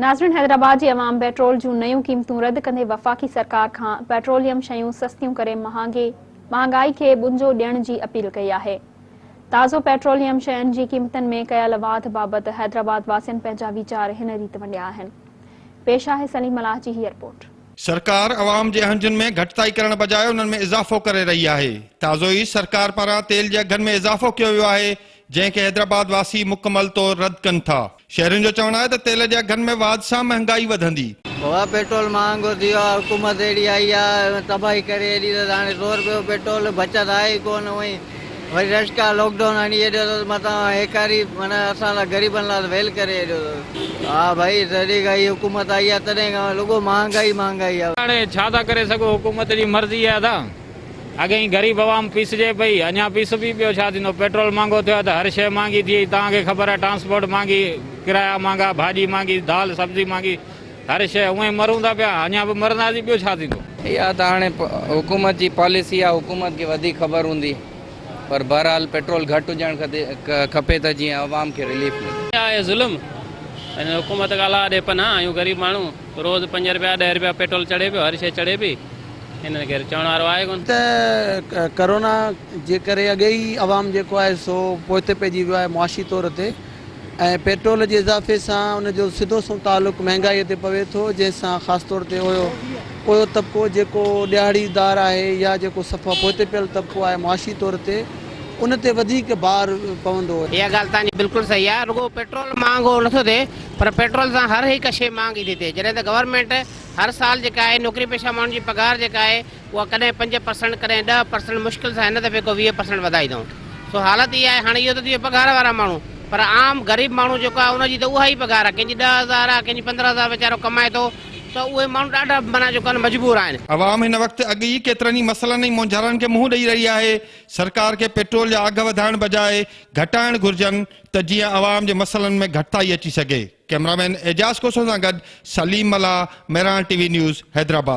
ناظرين حيدرآباد جي عوام پيٽرول جون نيون قيمتون رد ڪندي وفاقي سرڪار کان پيٽروليم شيون سستيون ڪري مهانگي مهانگائي کي ٻنجو ڏيڻ جي اپيل ڪئي آهي. تازو پيٽروليم شين جي قيمتن ۾ ڪيل واڌ بابت حيدرآباد واسين پنهنجا ويچار هن ريت ونڊيا آهن. پيش آهي سليم ملاح جي هيء رپورٽ. سرڪار عوام جي اهنجن ۾ گهٽتائي ڪرڻ بجاء انهن ۾ اضافو ڪري رهي آهي. تازو ئي سرڪار پاران تيل جي اگهن ۾ اضافو ڪيو ويو آهي جنهن کي حيدرآباد واسي مڪمل طور رد ڪن ٿا. شهرين جو چوڻ آهي ته تيل جي اگهن ۾ واڌ سان مهنگائي وڌندي. بابا پيٽرول مهانگو ٿي ويو آهي حڪومت اهڙي آئي آهي تباهي ڪري ايڏي ته هاڻي سو رپيو پيٽرول بچت آهي ئي ڪونه هونئن وري رشڪا لاڪ ڊائون هڻي ڇڏيو اٿس مٿان هيڪاري معنيٰ اسان لاء غريبن لاء ته ويل ڪري ڇڏيو اٿس ها ڀائي جڏهن کان هي حڪومت آئي آهي تڏهن کان رڳو مهانگائي مهانگائي آهي. هاڻي ڇا ٿا ڪري سگهو حڪومت جي مرضي آهي ادا. اڳي ئي غريب عوام پيسجي پئي اڃا پيسبي ٻيو ڇا ٿيندو پيٽرول مھانگو ٿيو آھي ته ھر شيء مھانگي ٿي وئي توھان کي خبر آھي ٽرانسپورٽ مھانگي ڪرايا مھانگا ڀاڄي مھانگي دال سبزي مھانگي ھر شيء اونئن ئي مرون ٿا پيا اڃا به مرنداسين ٻيو ڇا ٿيندو. اها ته هاڻي حڪومت جي پاليسي آهي حڪومت کي وڌيڪ خبر هوندي پر بهرحال پيٽرول گهٽ هجڻ کپي ته جيئن عوام کي رليف ملي. آهي ظلم هن حڪومت کان الله ڏي پناهه آهيون غريب ماڻهو روز پنج رپيا ڏهه رپيا پيٽرول چڙهي پيو هر شيء چڙهي پئي. هنن کي چوڻ وارو آهي ڪونه. ته ڪرونا جي ڪري اڳي ئي عوام جيڪو آهي سو پوئتي پئجي ويو آهي معاشي طور تي ۽ پيٽرول جي اضافي سان ان جو سڌو سنئون تعلق مهنگائي تي پوي ٿو جنهن سان خاص طور تي اهو اهو طبقو جيڪو ڏهاڙي دار آهي يا جيڪو صفا پوئتي پيل طبقو آهي معاشي طور تي ان تي وڌيڪ بار پوندو. اها ڳالهه توهان جي بلڪل صحيح آهي رڳو پيٽرول مهانگو نٿو ٿئي پر پيٽرول سان هر هڪ شيء مهانگي ٿي ٿئي جڏهن ته گورنمينٽ هر سال جيڪا آهي نوڪري پيشه ماڻهن جي پگهار جيڪا آهي اها ڪڏهن 5% ڪڏهن 10% مشڪل سان هن دفعي ڪو 20% وڌائي اٿئون سو حالت اها آهي هاڻي اهو ته ٿي ويو پگهار وارا ماڻهو پر عام غريب ماڻهو جيڪو آهي ان جي ته اها ئي پگهار آهي ڪنهن جي 10,000 آهي ڪنهن جي 15,000 ويچارو ڪمائي ٿو ته اهي ماڻهو ڏاڍا معنيٰ جيڪو آهن مجبور آهن. عوام هن وقت اڳ ئي ڪيترن ئي مسئلن ۽ مونجهارن کي منهن ڏئي رهي آهي، سرڪار کي پيٽرول جا اگهه وڌائڻ بجاء گهٽائڻ گهرجن ته جيئن عوام جي مسئلن ۾ گهٽتائي اچي سگهي. ڪئميرامين اعجاز کوسو سان گڏ Saleem Mallah, Mehran T V news, Hyderabad.